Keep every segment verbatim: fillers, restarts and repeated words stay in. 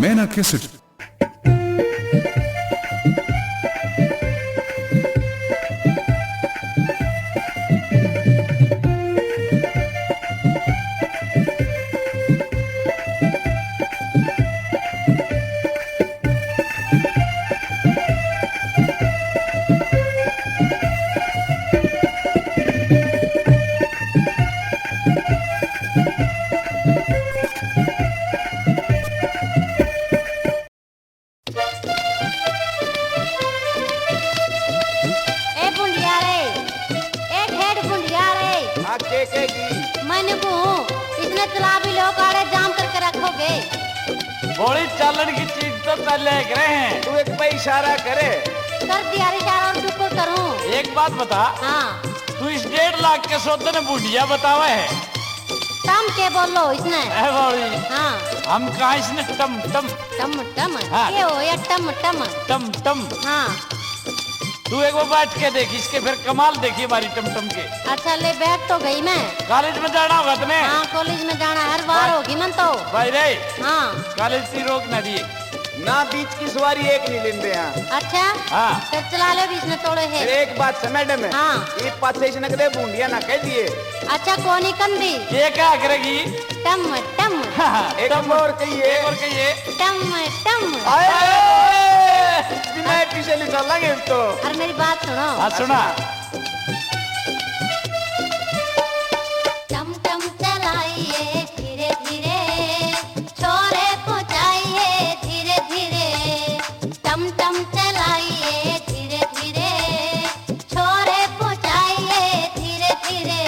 मैं ना कैसे ए बुंडिया रे, ए ठेठ बुंडिया रे। हाँ, के कहेगी? मैंने को हूँ, इसने चला भी लो, काले जाम करके रखोगे। बड़ी चालन की चीज तो चले रहे हैं। तू एक पे इशारा करे। कर दिया रे इशारा, और क्यों करूँ? एक बात बता। हाँ। तू इस डेढ़ लाख के सौदे ने बुंडिया बतावे है। टम के बोलो इसने। ए बावली। हाँ। हम कहा इसने टम टम। टम टम? हाँ। ये हो या टम टम? टम टम। हाँ। तू एक बार बैठ के देख, इसके फिर कमाल देखिए हमारी टम टम के। अच्छा ले, बैठ तो गई मैं। कॉलेज में जाना होगा तने? हाँ, कॉलेज में जाना, हर बार भाई। होगी मन तो। भाई रे। हाँ। कॉलेज की रोक ना दिए। ना, बीच की सवारी एक नहीं लेंदे हैं। अच्छा? हाँ। फिर चला ले बीच में तोड़े है। फिर एक बात से मैडम है। हाँ। ये पाछे इसने कदे बूंदिया ना कह दिए। अच्छा, कोनी कंदी। ये क्या करेगी? टम, टम। एक टम। और कहिए। एक और कहिए। टम, टम। आए! बिना पीछे निकालेंगे तो। और मेरी बात सुनो। हाँ, सुना। टम टम चलाइए धीरे धीरे, छोरे पहुंचाइए धीरे धीरे। टम टम चलाइए धीरे धीरे, छोरे पहुंचाइए धीरे धीरे।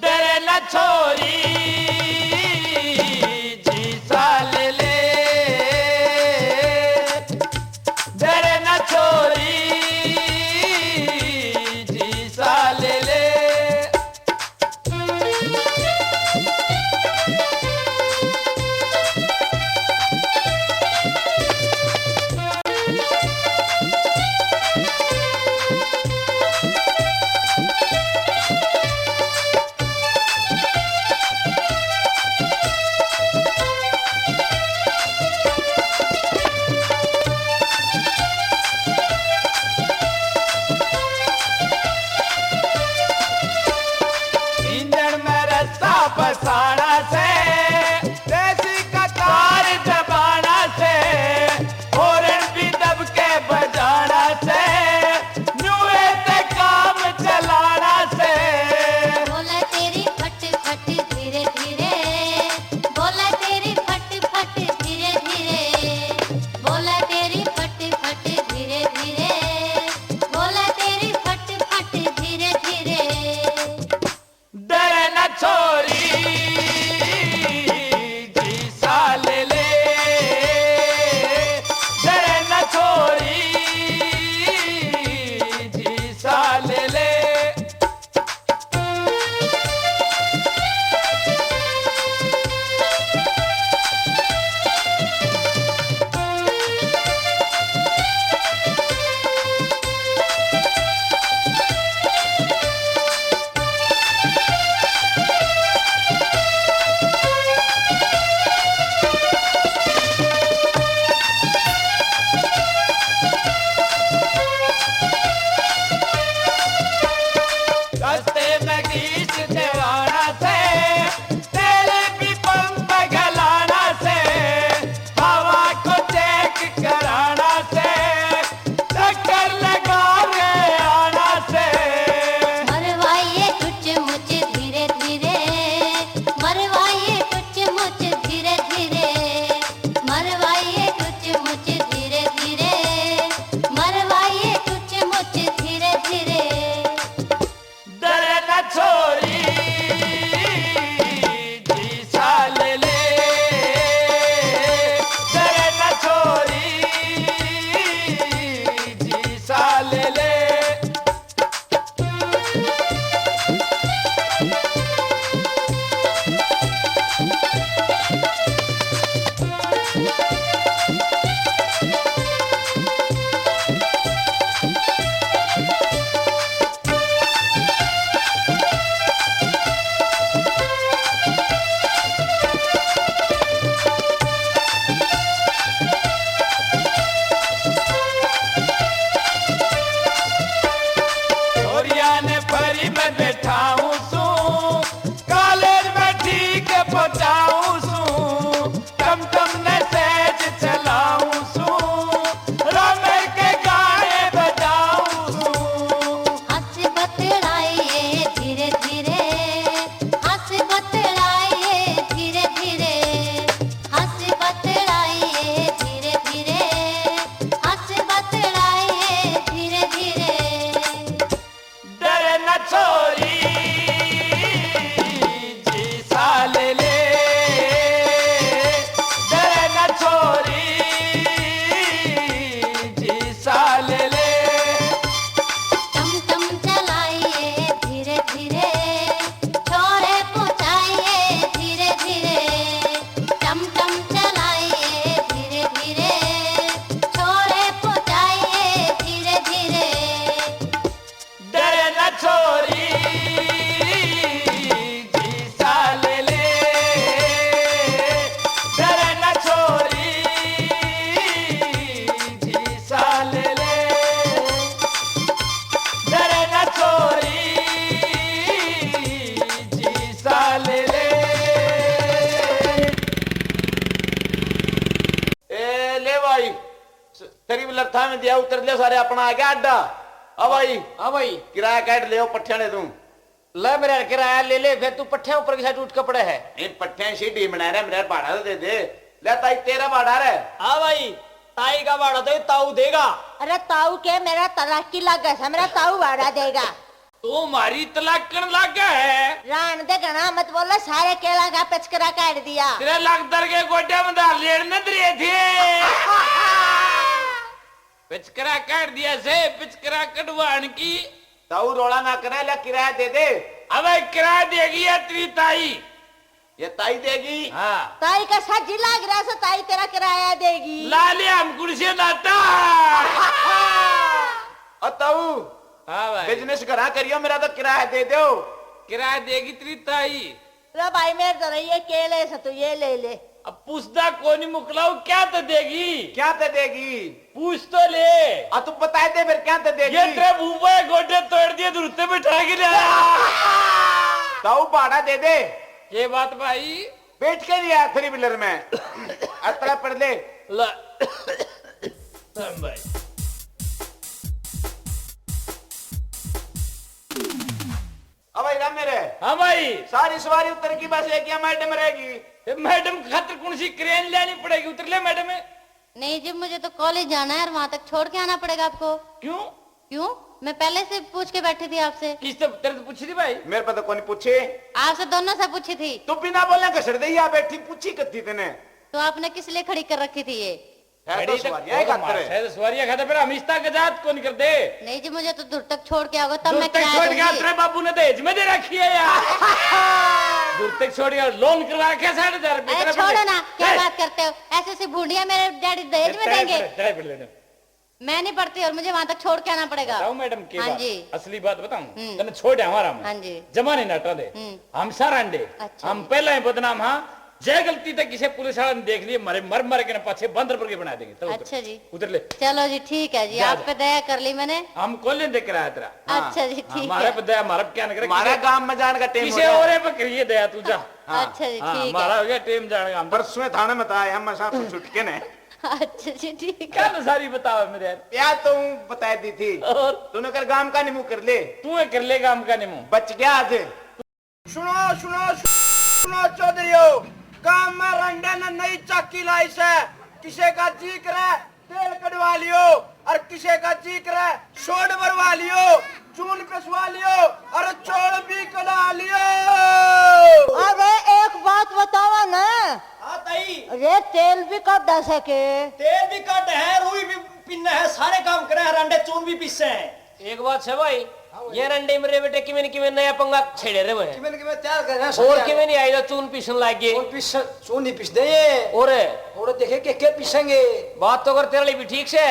डरे ना छोरी, जी साल ले। डरे ना छोरी, भाई, थ्री व्हीलर था में दिया, उतर ले सारे, अपना आ गया अड्डा। आ भाई, हाँ भाई। किराया काट ले, पट्ठिया ने तू। ले मेरा किराया ले ले, फिर तू पट्ठिया ऊपर के साथ उठ के पड़े है। इन पट्ठिया सीढ़ी बना रहा, मेरा भाड़ा तो दे दे। ले ताई, तेरा भाड़ा रे। हाँ भाई, ताई का भाड़ा तो ताऊ देगा। अरे ताऊ के, मेरा तलाकी लग गया, मेरा ताऊ भाड़ा देगा। तू मारी तलाकण लागे है। राण दे, घणा मत बोलो, सारे केला का पिचकरा काट दिया। तेरे लगदर के गोड्या में धार लेण न दरे थे। पिचकरा काट दिया से, पिचकरा कटवाण की। ताऊ रोला ना करे, ले किराया दे दे। अबे किराया देगी या तेरी ताई? ये ताई देगी। हाँ। ताई का साजी लाग रहा से, ताई तेरा किराया देगी। ला ले हम कुर्सी नाटा। ओ ताऊ, हाँ भाई। बिजनेस घरा करियो, मेरा तो किराया दे दो। किराया देगी तेरी ताई। लो भाई, मेरे तो रही है केले से, तू ये ले ले। अब पूछदा कोनी मुकलाऊ, क्या तो देगी? क्या तो देगी? पूछ तो ले। आ तू बता दे फिर, क्या तो देगी? ये तेरे भूपा गोडे तोड़ दिए, धुरते बैठा के ले आया। ताऊ भाड़ा दे दे। ये बात भाई। बैठ के लिया थ्री व्हीलर में। अतरा पढ़ ले। ला। भाई। अब भाई राम मेरे। हाँ भाई। सारी सवारी उतर की, बस एक या मैडम रहेगी। ए, मैडम खातर कौन सी क्रेन लेनी पड़ेगी? उतर ले मैडम। नहीं जी, मुझे तो कॉलेज जाना है और वहां तक छोड़ के आना पड़ेगा आपको। क्यों? क्यों? मैं पहले से पूछ के बैठी थी आपसे। किससे? तेरे से पूछी थी भाई? मेरे पे तो कोनी पूछी। आपसे दोनों से पूछी थी। तू बिना बोले घसड़ दे, या बैठी, पूछी कत्ती तने? तो आपने किस लिए खड़ी कर रखी थी ये? है तो खड़ी तो सवारियां और खातर है। मार, है तो सवारियां खातर, फिर हम इस तक जात कौन कर दे? नहीं जी, मुझे तो दूर तक छोड़ के आओगे तब दूर मैं तक किराया छोड़ के दूंगी। तेरे बाबू ने दहेज में दे रखी है यार। दूर तक छोड़ के, लोन करवा रखे साठ हजार रुपए अरे तेरे छोड़ो बाबू ने। ना, क्या ए! बात करते हो? ऐसे ऐसे भूंडिया मेरे डैडी दहेज में तेरे देंगे। पर, तेरे पर लेने। मैं नहीं पढ़ती और मुझे वहां तक छोड़ के आना पड़ेगा। बताओ मैडम, के हाँ बात? जी। असली बात बताऊं? हम्म। तने छोड़ हमारा हम। हाँ जी। जमा नहीं नाटा दे। हम्म। हम सारांडे। अच्छा हम जी। पहला ही बदनाम हाँ। जय गलती तक किसी पुलिस वाला ने देख लिए, मरे मर मर के ना पाछे बंदर पर के बना देंगे। तो उतर। अच्छा जी। उतर ले। चलो जी, ठीक है जी, जा, आप जा। पे दया कर ली मैंने। हम कॉलेज दे कराया तेरा। अच्छा जी, हाँ, ठीक हमारे है। पे दया, हमारे पे क्या न करे, हमारा किसी काम में जाने का टाइम हो किसी गया। और पे करिए दया तू जा। हाँ। अच्छा जी, हाँ, ठीक है। हमारा हो गया टाइम जाने का, हम परसों थाने में था, हम साथ छुटके ने। अच्छा जी, ठीक है। क्या तो सारी बताओ मेरे यार। या तो हूँ बता दी थी। और? तूने कर गांव का निमू कर ले। तू है कर ले गांव का निमू। बच गया आज। सुनो, सुनो, सुनो चौधरियो, गांव में रंडे ने नई चाकी लाई से। किसे का जी करे तेल कढ़वा लियो, और किसे का जी करे सोड भरवा लियो, चून पिसवा लियो, और चोल भी कढ़ा लियो। अरे एक बात बतावा ना। हाँ ताई। अरे तेल भी काढ़ा सके? तेल भी काढ़े है, रुई भी पिन्ने है, सारे काम करे है, रंडे चून भी पीसे है। एक बात है भाई, हाँ भाई। ये रंडे मेरे बेटे किमें न किमें नया पंगा छेड़े रहे हैं। किमें न किमें तैयार कर रहे हैं, और सब किमें नहीं आएगा, चून पीसन लाग गए। चून पीस, चून नहीं पीसते ये। और? और देखे के, के पीसेंगे। बात तो कर तेरे लिए भी ठीक से,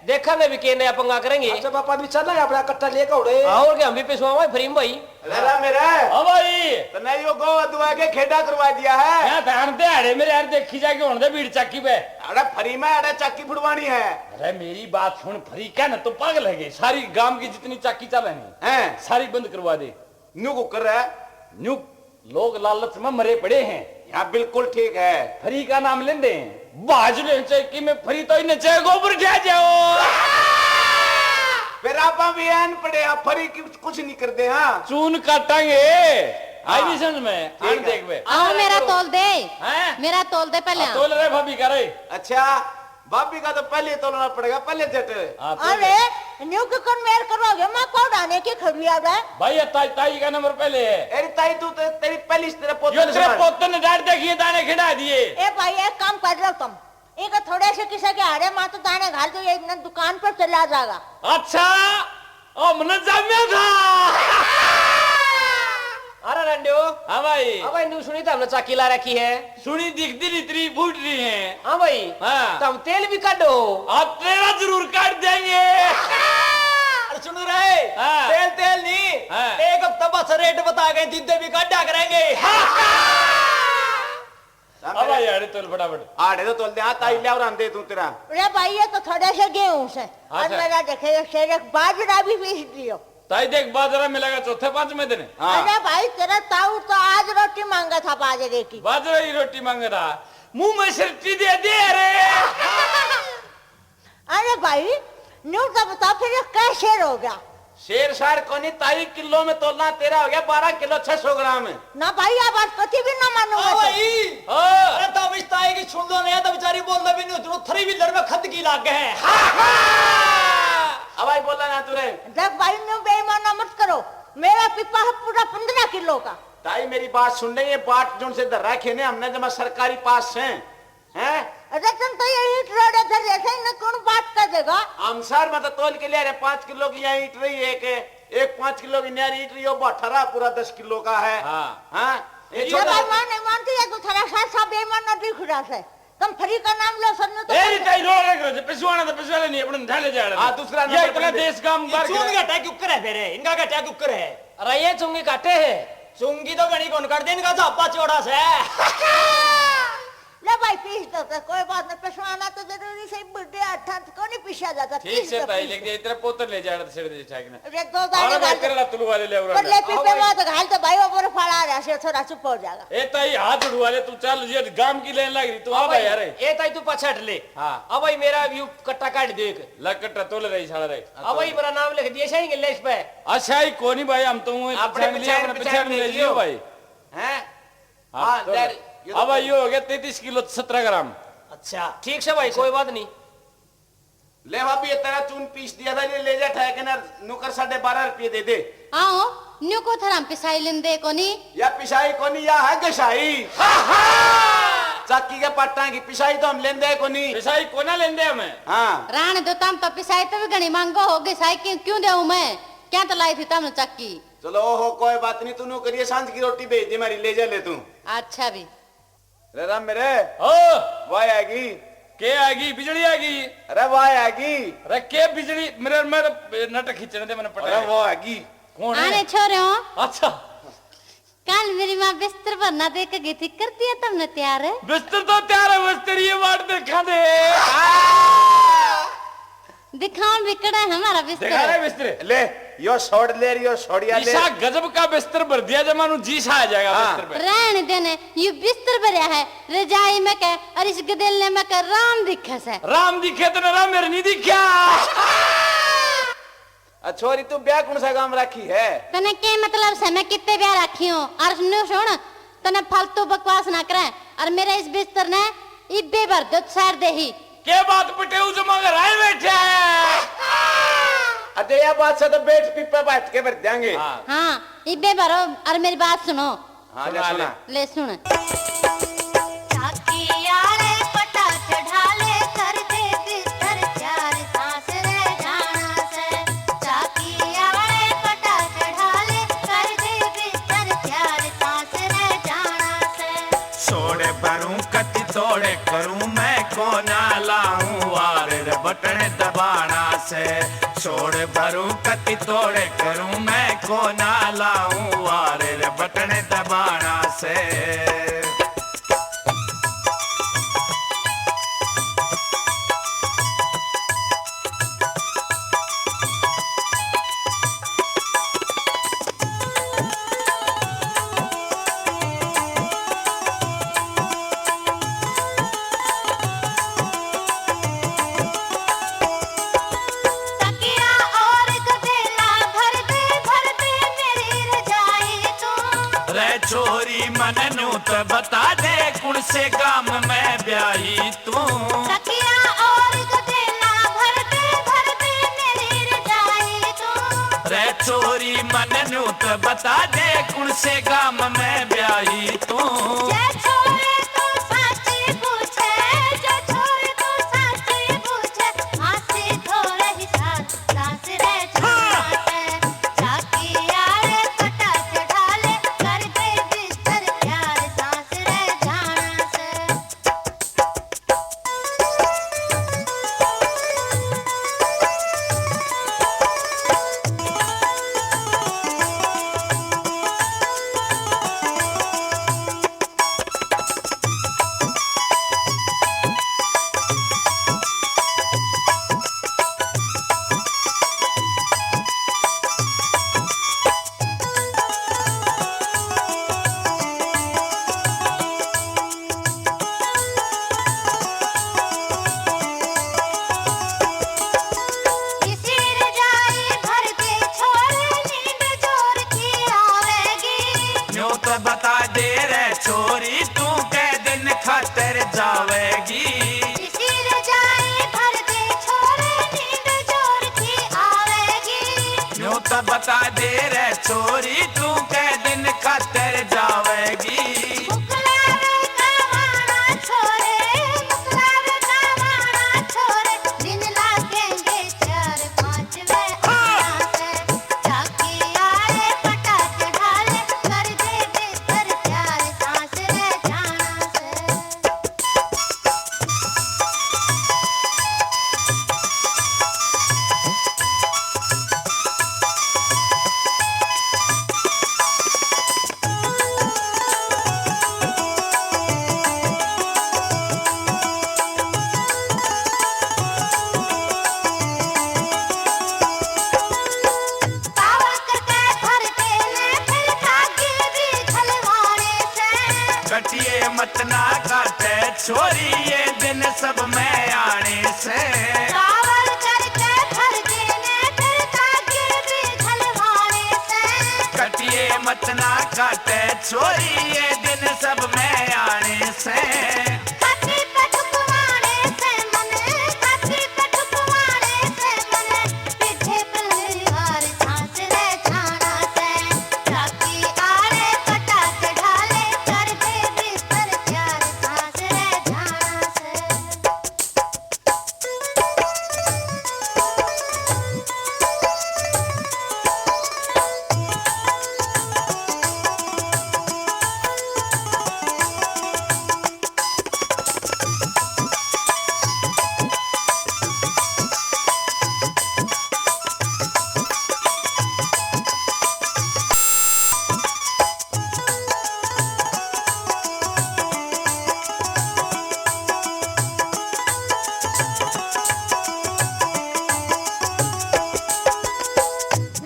देखेंगे भी के नया पंगा करेंगे। अच्छा पापा भी चल रहा है, अपना कट्टा लेकर उड़े। हाँ, और क्या, हम भी पिसवावे फ्री में भाई। अरे मेरा। हाँ भाई। तने यो गौ दुआ के खेडा करवा दिया है। क्या ध्यान दे, अरे मेरे यार, देखी जाके होने दे भीड़ चाकी पे। अरे फ्री में, अरे चाकी फुड़वानी है। अरे मेरी बात सुन, फ्री क्या ना, तो पागल है गए? सारी गांव की जितनी चाकी चले नहीं, हैं? सारी बंद करवा दे। न्यू को कर रहा है। न्यू लोग लालच में मरे पड़े हैं। हाँ, बिल्कुल ठीक है। फ्री का नाम लेंदे हैं। बाज ले चाहे कि मैं फ्री तो ही न चाहे गोबर खा जाओ। फिर आप भी अनपढ़े, आप फ्री की कुछ नहीं करते, हाँ। चून काटांगे। आई हाँ। नहीं समझ में? ठीक आन है। देख बे। आओ, मेरा तोल दे। हैं? मेरा तोल दे पहले। हाँ, तोल रहे भाभी का रे। अच्छा, भाभी का तो पहले ही तोलना पड़ेगा, पहले झट। हाँ, तोल दे। अरे, न्यू क्यों कन्वेयर करवाओगे? मैं कौन आने के खड़ी आ रहा है? भाई, ये ताई, ताई का नंबर पहले है। अरे ताई, तू तो, तेरी पहली, तेरे पोते यो ने तेरे संभाल। पोते ने डांट देखिए, दाने खिला दिए। ए भाई, एक काम कर लो तुम, एक थोड़े से किसी के हारे माँ तो दाने घाल दो, ये इन्हें दुकान पर चला जाएगा। अच्छा, हमने जाम्या था। अरे रंडियो। हाँ भाई। हाँ भाई, न्यू सुनी तो हमने चाकी ला रखी है। सुनी दिखती नहीं, इतनी फूट रही है। हाँ भाई। हाँ। तो हम तेल भी काटो। आप तेरा जरूर काट देंगे। अरे सुनो रे, हाँ। तेल, तेल नहीं। हाँ। एक हफ्ता बस रेट बता के जिद्दे भी काटा करेंगे। अब भाई, आड़े तोल फटाफट। आड़े तो तोल दे, हाँ, ताई ले और आंदे तू तेरा। अरे भाई, ये तो थोड़े से गेहूं से। हाँ, और सर। मेरा देखे, ये शेर एक बाजरा भी पीस दियो। ताई देख, बाजरा मिलेगा चौथे पांचवें दिन। हाँ। अरे भाई, तेरा ताऊ तो आज रोटी मांगा था बाजरे की। बाजरा ही रोटी मांगा था। मुंह में सिरटी दे दे, अरे। भाई, न्यू तो बता, फिर ये क्या शेर हो गया? शेर शार कोनी ताई, किलो में तोलना तेरा हो गया बारह किलो छह सौ ग्राम। ना भाई, ये बात कभी भी ना मानूंगा। ओ तो। भाई। हाँ। अरे तब इस ताई की सुन लो ना, तो बेचारी बोल भी नहीं, थ्री व्हीलर में खत की लाग गए। अब भाई बोला ना तू रे। देख भाई, न्यू बेईमाना मत करो, मेरा पिपा है पूरा पन्द्रह किलो का। ताई मेरी बात सुन ले, ये बाट जोन से धर रखे ने हमने जमा सरकारी पास से। हैं? अरे तुम तो ये ईंट रोड़े धर रहे थे, इन्हें कौन बात कर देगा? हम सर, मैं तो तोल के ले रहे, पाँच किलो की यहाँ ईंट रही है, एक, एक पाँच किलो की न्यारी ईंट रही हो, वो अठारह पूरा दस किलो का है। हाँ। हाँ? ये ये छोटा बात सा मैं नहीं मानती, ये तो थोड़ा सा, सा बेईमान दिख रहा है। तुम फ्री का नाम लो सर, नहीं तो ए, ये ताई रोड़ रख रहे थे, पिसवाना तो पिसवा ले नहीं, अपने ढाले जा रहे हाँ, हैं। दूसरा ये नंबर इतना पे दे। देश काम ये बार चून करे। घटा क्यों करे फिर? इनका घटा क्यों करे? अरे ये चुंगी काटे है। चुंगी तो घणी कौन काट दे, इनका झापा चौड़ा से। ले भाई, पीस दो तो कोई बात नहीं, पिसवाना तो जरूरी से, बुढ़े अठान को नहीं पीसा जाता, ठीक पीस से दो, ताई, पीस लेके दो। इतने पोतर ले जा रहे थे, सिर दे छाक ने। अरे दो दाने अरे भाई, डाल दे। तेरा तलवा ले ले, और ले पीपे आओ भाई। बाद घाल तो भाई, वो बड़े फाड़ा आ रहा है, थोड़ा चुप हो जाएगा। ए ताई, हाथ उठवा ले, तू चल, ये गांव की लेन लग रही, तू आ आ भाई, भाई, अरे। ए ताई, तू पाछे हट ले। हाँ। आ भाई, मेरा यू कट्टा काट दे एक। ला कट्टा तोल रही, साला रे। आ भाई, मेरा नाम लिख दिए, सही के ले इस पे। अच्छा, ही कोनी भाई, हम तो वो अपने पछाड़ लिया, पछाड़, अपने पछाड़ पछाड़ ले ले लियो। लियो भाई। हैं? हाँ, हाँ, तो ले, ये तो अब भाई, ये हो गया तैंतीस किलो सत्रह ग्राम। अच्छा। ठीक से भाई, कोई बात नहीं। ले भाभी, ये तेरा चून पीस दिया था, ये ले जा ठहके ना, नुकर साढ़े बारह रुपये दे दे। आओ, न्यू को थराम पिसाई लेंदे कोनी? या पिसाई कोनी, या है घसाई। चाकी के पाटा की पिसाई तो हम लेंदे कोनी। पिसाई कोना लेंदे हमें। हाँ। राण दो, तम तो पिसाई तो भी घणी मांगो हो, घसाई क्यों, क्यों देऊं मैं? क्या तो लाई थी तमने चाकी? चलो, ओहो, कोई बात नहीं, तू न्यू करिए, सांझ की रोटी भेज दे, मारी ले जा ले तू। अच्छा भी। अरे राम मेरे। ओ। वाह आगी। के आगी? बिजली आगी। अरे वाह आगी। अरे के बिजली? मेरे, मेरे नट खींचने दे, मैंने पटा अरे है। वाह आगी। कौन है? आने छोरे हो। अच्छा। कल मेरी माँ बिस्तर भरना दे के गई थी, कर दिया तुमने तैयार? बिस्तर तो तैयार है, बस तेरी ये वाट देखा दे। दिखाओ भी कड़ा है हमारा बिस्तर। दिखा रहे बिस्तर। ले, यो छोड़ ले, यो छोड़िया ले। ईसा गजब का बिस्तर भर दिया, जमानू जी सा आ जाएगा हाँ। बिस्तर पे। रहने देने, यू बिस्तर भरया है, रजाई में के और इस गदेलने में के राम दिखे से। राम दिखे तो ना राम मेरे नहीं दिखा। आ छोरी, तू ब्याह कौन सा गांव राखी है? तने के मतलब से मैं कितने ब्याह राखी हूँ? और न्यू सुन, तने फालतू बकवास ना करे और मेरे इस बिस्तर ने इब्बे भर दो साइड दे ही। के बात पटेऊ जमा घर आए बैठे हैं? अरे या बात से तो बैठ पीपे बैठ के भर देंगे। हाँ। हाँ, इब्बे भरो और मेरी बात सुनो। हाँ, ले सुना सुना। ले। ले सुन। चाकी आले पटा चढ़ा ले, कर दे बिस्तर तैयार, सांस रह जाना से। चाकी आले पटा चढ़ा ले, कर दे बिस्तर तैयार, सांस रह जाना से। छोड़ भरूं कति तोड़े करूं, मैं को ना लाऊं वार रे, बटन दबाना से। छोड़ भरूं कति तोड़े करूं, मैं को ना लाऊं वार रे, बटन दबाना से। तकिया और गदेला भर दे, भर दे मेरी रजाई तू। रे छोरी, मन नू त बता दे, कुण से गाम में ब्याही तू। तकिया और गदेला भर दे, भर दे मेरी रजाई तू। रे छोरी, मन नू त बता दे, कुण से गाम में ब्याही तू। जे छोरे तू साची पूछे, जे छोरे तू साची पूछे, आसी थोड़े ही साथ, सांस रे जाना से। चाकी आले पटा चढ़ा ले, कर दे बिस्तर प्यार, सांस रे जाना से। देर छोरी तू के दिन खातर जावेगी। मुकलावे का माना छोरे, मुकलावे का माना छोरे, दिन लागेंगे चार पाँच वे हाँ। आना से। चाकी आले पटा चढ़ा ले, कर दे बेहतर प्यार सांस रह जाना से। पावक के भर के ने फिर धागे भी घलवाने से। कटिए मत ना काटे छोरी ये दिन सब में आने से। कावल करके भर के ने फिर धागे भी घलवाने से। कटिए मत ना काटे छोरी ये दिन सब में आने से। छाती पे ठुकवाने से मने, छाती पे ठुकवाने से मने, पीछे पहली बार सांस रह जाना से। राती आले पटा चढ़ा ले, कर दे बिस्तर प्यार सांस रह जाना से।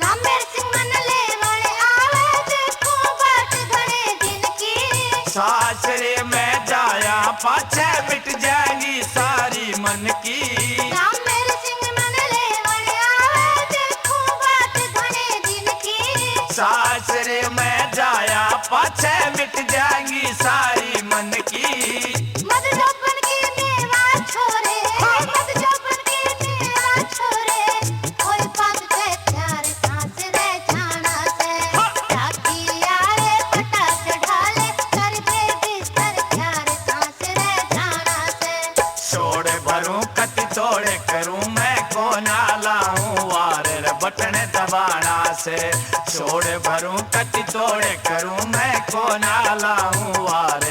रामेर सिंह मन लेवण आवे, देखो बाट घणे दिन की। सासरे में जाया पाछे मिट जाएगी सारी मन की। रामेर सिंह मन लेवण आवे, देखो बाट घणे दिन की। सासरे में जाया पाछे मिट जाएगी सारी मन की। मत जोबन की मेवा छोरे, हाँ। मत जोबन की मेवा छोरे, कोई पग के प्यार सांस रह जाना से। हाँ। राती आले पटा चढ़ा ले, कर दे बिस्तर प्यार सांस रह जाना से। छोड़ भरूं कति तोड़े करूं मैं को ना लाऊं वार रे बटन दबाना से। छोड़ भरूं कति तोड़े करूं मैं को ना लाऊं वार